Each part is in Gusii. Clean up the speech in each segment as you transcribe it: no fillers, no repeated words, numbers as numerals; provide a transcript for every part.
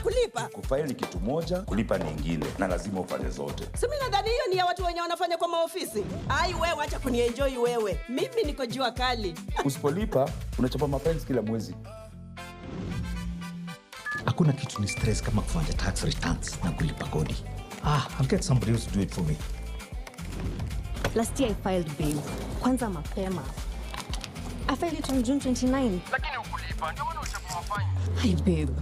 kulipa. Kufile ni kitu moja, kulipa ni ingine, na lazima ufanye zote. Si mimi nadhani hiyo ni ya watu wenye wanafanya kwa maofisi. Ai wewe, acha kunienjoy wewe. Mimi niko jua kali. Usipolipa unachapa mafines kila mwezi. Hakuna kitu ni stress kama kufanya tax returns na kulipa kodi. Ah, I'll get somebody else to do it for me. Last year I filed babe. Kwanza mapema. I filed it on June 29. Lakini ukulipa ndio maana uchapa mafaini. Hi babe.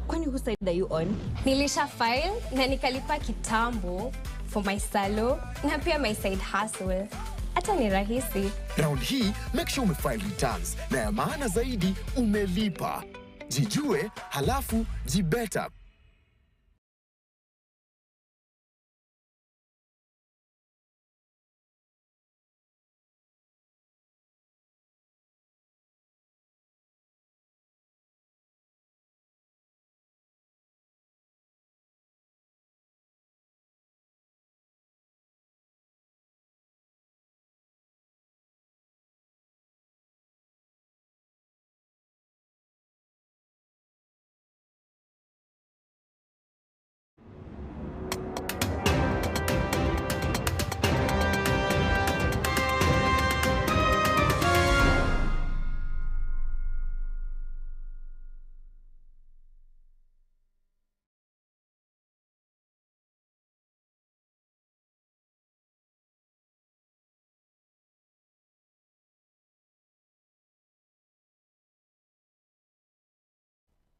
Kwani whose side are you on? Nilisha file na nikalipa kitambo for my salo na pia my side hustle. Hata ni rahisi. Round hii make sure umefile returns na ya maana zaidi umelipa. Jijue halafu jibeta.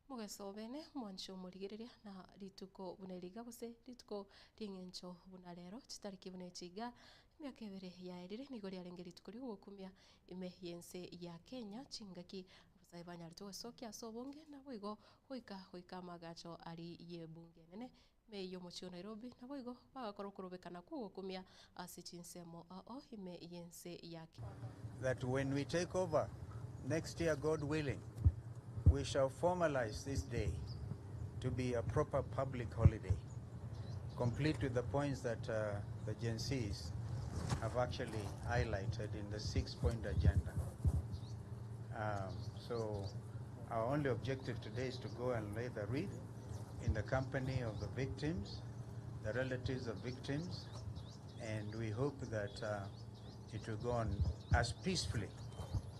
Mogeso bene mwancho morigereria na rituko buna eriga gose rituko ring'encho buna rero chitariki buna echiga emiaka ebere yaerire nigo riarenge rituko riogokumia ime yense ya Kenya chingaki abasae banyarete gosokia ase obonge nabo igo goika goika amagacho ari ye ebunge enene ime ya omochie o Nairobi nabo igo bagakora okorobekana kwa ogokumia ase chinsemo ao ime yense ya Kenya. That when we take over next year, God willing, we shall formalize this day to be a proper public holiday, complete with the points that the Gen Zs have actually highlighted in the 6-point agenda. So our only objective today is to go and lay the wreath in the company of the victims, the relatives of victims, and we hope that it will go on as peacefully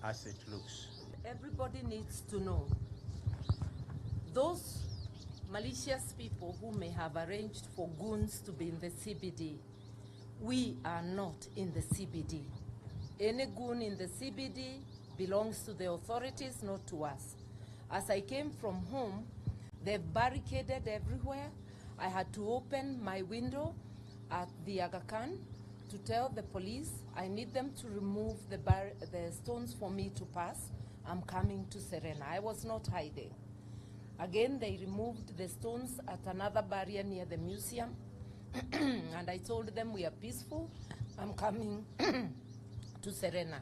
as it looks. Everybody needs to know those malicious people who may have arranged for goons to be in the CBD. We are not in the CBD. Any goon in the CBD belongs to the authorities, not to us. As I came from home, they've barricaded everywhere. I had to open my window at the Aga Khan to tell the police I need them to remove the stones for me to pass. I'm coming to Serena. I was not hiding. Again, they removed the stones at another barrier near the museum. And I told them we are peaceful. I'm coming to Serena.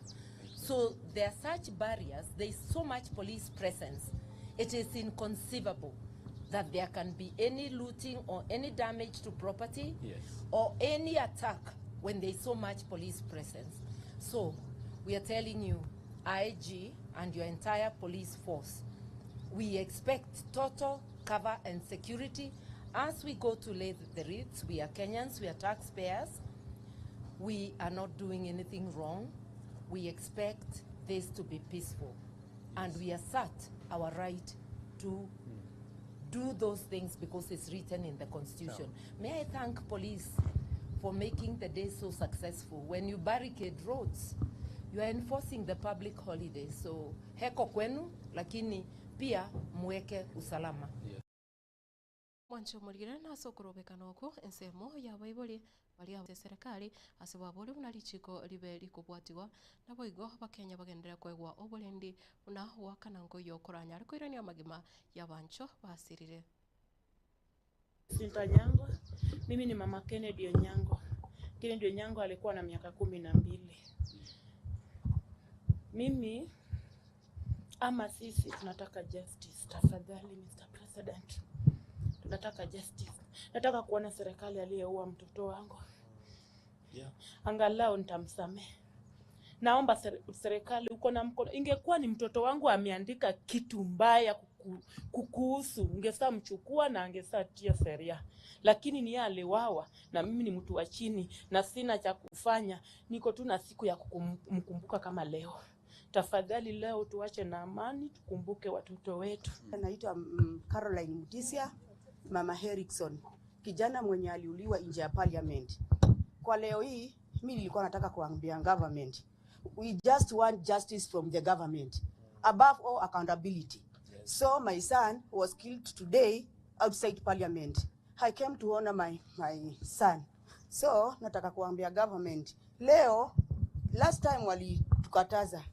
So there are such barriers. There is so much police presence. It is inconceivable that there can be any looting or any damage to property or any attack when there is so much police presence. So we are telling you, IG and your entire police force, we expect total cover and security as we go to lay the wreaths. We are Kenyans, we are taxpayers. We are not doing anything wrong. We expect this to be peaceful. And we assert our right to do those things because it's written in the Constitution. May I thank police for making the day so successful. When you barricade roads, you are enforcing the public holiday. So heko kwenu, lakini pia mweke usalama. Mwancho morigire na ase okorobekana oko ensemo ya baibori baria serikali ase babori buna richiko ribe rikobwatiwa nabo igo bakenya bagenderera kwegwa oborendi buna wakana nkoyo okoranya arikoirania amagima ya bancho basirire. Sinta Nyango, mimi ni mama Kennedy Onyango. Kennedy Onyango alikuwa na miaka 12. Mimi ama sisi tunataka justice, tafadhali Mr. President. Tunataka justice. Nataka kuona serikali aliyeua mtoto wangu. Angalau nitamsamehe. Naomba serikali uko na mkono. Ingekuwa ni mtoto wangu ameandika kitu mbaya kukuhusu, ungesaa mchukua na angesaa tia sheria, lakini ni yeye aliwawa, na mimi ni mtu wa chini na sina cha kufanya, niko tu na siku ya kumkumbuka kama leo. Tafadhali leo tuache na amani, tukumbuke watoto wetu. Naitwa Caroline Mutisia, Mama Erickson, kijana mwenye aliuliwa nje ya parliament. Kwa leo hii mi nilikuwa nataka kuambia government, we just want justice from the government, above all accountability. So my son was killed today outside parliament. I came to honor my son. So nataka kuambia government leo, last time walitukataza,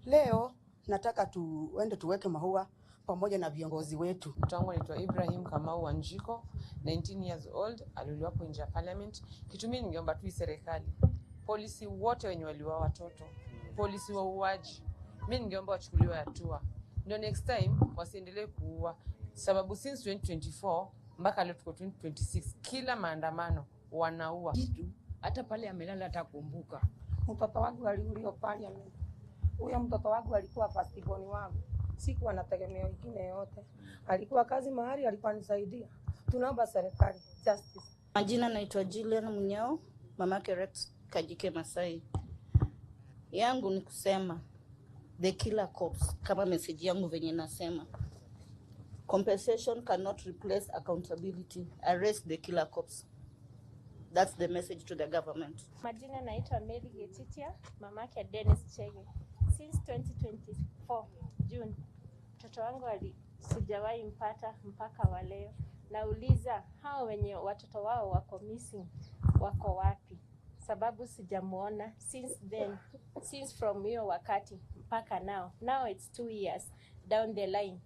leo nataka tuende tuweke maua pamoja na viongozi wetu. Mtoto wangu anaitwa Ibrahim Kamau Wanjiko, 19 years old, aliuliwa hapo nje ya parliament. Kitu mimi ningeomba tu hii serikali, polisi wote wenye waliua watoto, polisi wauaji, mimi ningeomba wachukuliwe hatua, ndio next time wasiendelee kuua, sababu since 2024 mpaka leo tuko 2026, kila maandamano wanaua kitu hata pale amelala atakumbuka. Mtoto wangu aliuliwa parliament. Huyo mtoto wangu alikuwa first born wangu, sikuwa na tegemeo ingine yote. Alikuwa kazi mahali, alikuwa nisaidia. Tunaomba serikali justice. Majina naitwa Julian Munyao, mamake Rex Kajike Masai. Yangu ni kusema the killer cops, kama message yangu venye nasema, compensation cannot replace accountability. Arrest the killer cops. That's the message to the government. Majina naitwa Mary Getitia, mamake Dennis Chege. Since 2024 June, mtoto wangu ali sijawahi mpata mpaka wa leo. Nauliza hao wenye watoto wao wako missing wako wapi? Sababu sijamuona since then, since from hiyo wakati mpaka now. Now it's 2 years down the line.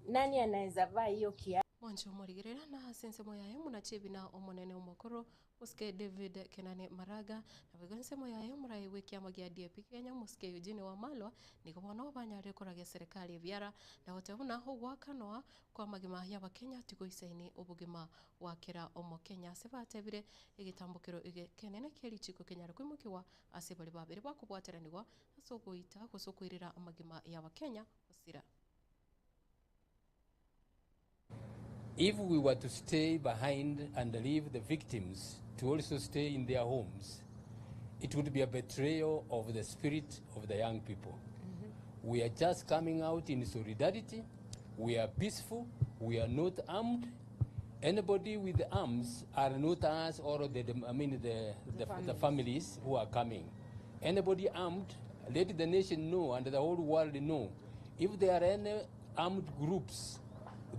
Nani anaweza vaa hiyo kiatu? Mwancho morigerera na ase yaye munachibi na omonene omokoro musike David Kenani Maraga na bwigo ensemo yaye omorai bwa ekiama gia DAP Kenya musike Eugene Wamalwa nigo bono banyarire koragia serikali ebiara na goteba buna ogwakanoa kwa magima ya abakenya tigoisaini obogima bwa kera omokenya ase batebire egetambokero ege kenene kia richiko kenyare koimokiwa ase bari babere bakobwateranigwa ase ogoita gose okoirera amagima ya abakenya gosira. If we were to stay behind and leave the victims to also stay in their homes, it would be a betrayal of the spirit of the young people. We are just coming out in solidarity. We are peaceful. We are not armed. Anybody with arms are not us or the, I mean the families who are coming. Anybody armed, let the nation know and the whole world know. If there are any armed groups,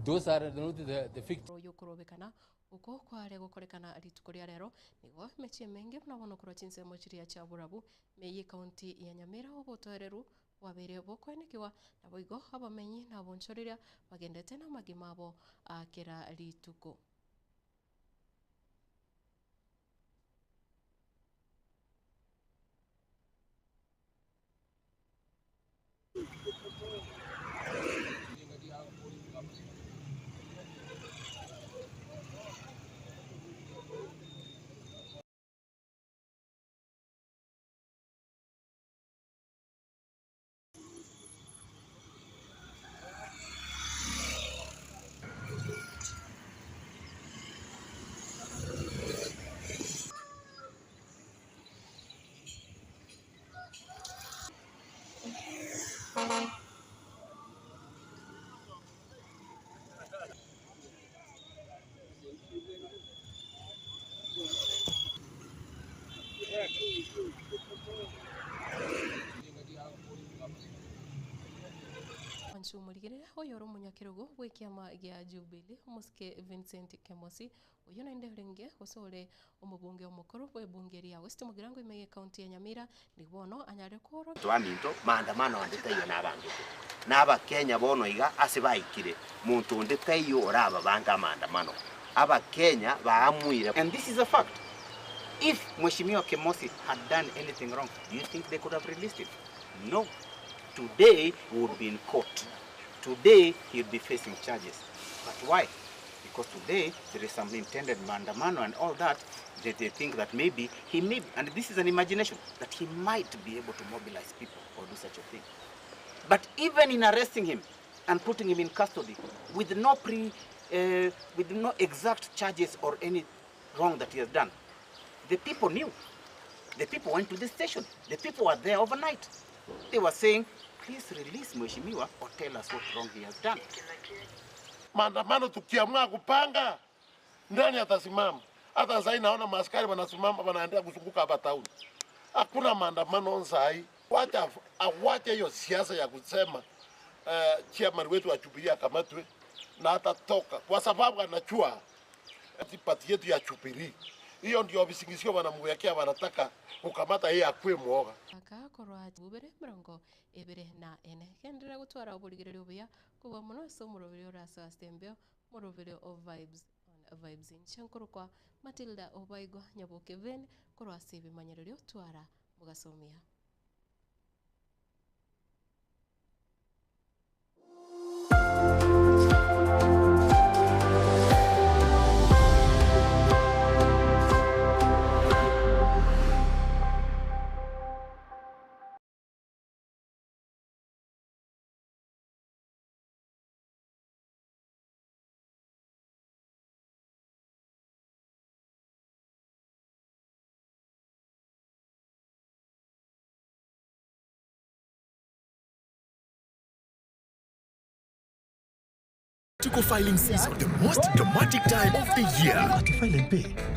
those are not the victims. Yokorobekana uko kware gokorekana rituko ria rero nigo mechie menge buna bono korwa chinsemo chiria chia burabu meye county ya Nyamira obotoereru bwabere bokwenekiwa nabo igo abamenyi na abonchoreria bagendete na magima abo akera rituko. Wanchumurigire oyo ori omonyakerogo bwa ekiama gia Jubilee omosike Vincent Kemosi oyo naende orenge gose ore omobunge omokoro bwa ebunge ria West Mugirango ime ye county ya Nyamira nigo bono anyare kworo Twaminto maandamano ande taiyo nabangete n'Abakenya bono iga ase baikire muntu onde taiyo oraba banga maandamano Abakenya baamwire. And this is a fact. If Mheshimiwa Kemosi had done anything wrong, do you think they could have released him? No. Today he would be in court. Today he would be facing charges. But why? Because today there is some intended maandamano and all that, that they think that maybe he may, and this is an imagination, that he might be able to mobilize people or do such a thing. But even in arresting him, and putting him in custody with no pre, with no exact charges or any wrong that he has done. The people knew. The people went to the station. The people were there overnight. They were saying, please release Mheshimiwa or tell us what wrong he has done. Maandamano tukiamua kupanga, nani atasimama? Hata sasa naona maaskari wanasimama wanaendelea kuzunguka hapa town. Hakuna maandamano saa hii. Wacha awache hiyo siasa ya kusema chairman wetu wa Jubilee akamatwe na atatoka kwa sababu anajua ati party yetu ya Jubilee. Hiyo ndio visingizio wanamwekea, wanataka kukamata yeye akue mwoga. Aka korwa bubere 24 genderera gotwara oborigereria obuya kobua mono ase omoroberi orase ase embeo moroberi o Vibes on Vibes inche nkorokwa Matilda Obaigwa Nyaboke Vane korwa ase ebimanyererio twara mogasomia. Tuko filing season, the most dramatic time of the year. Ati file and pay.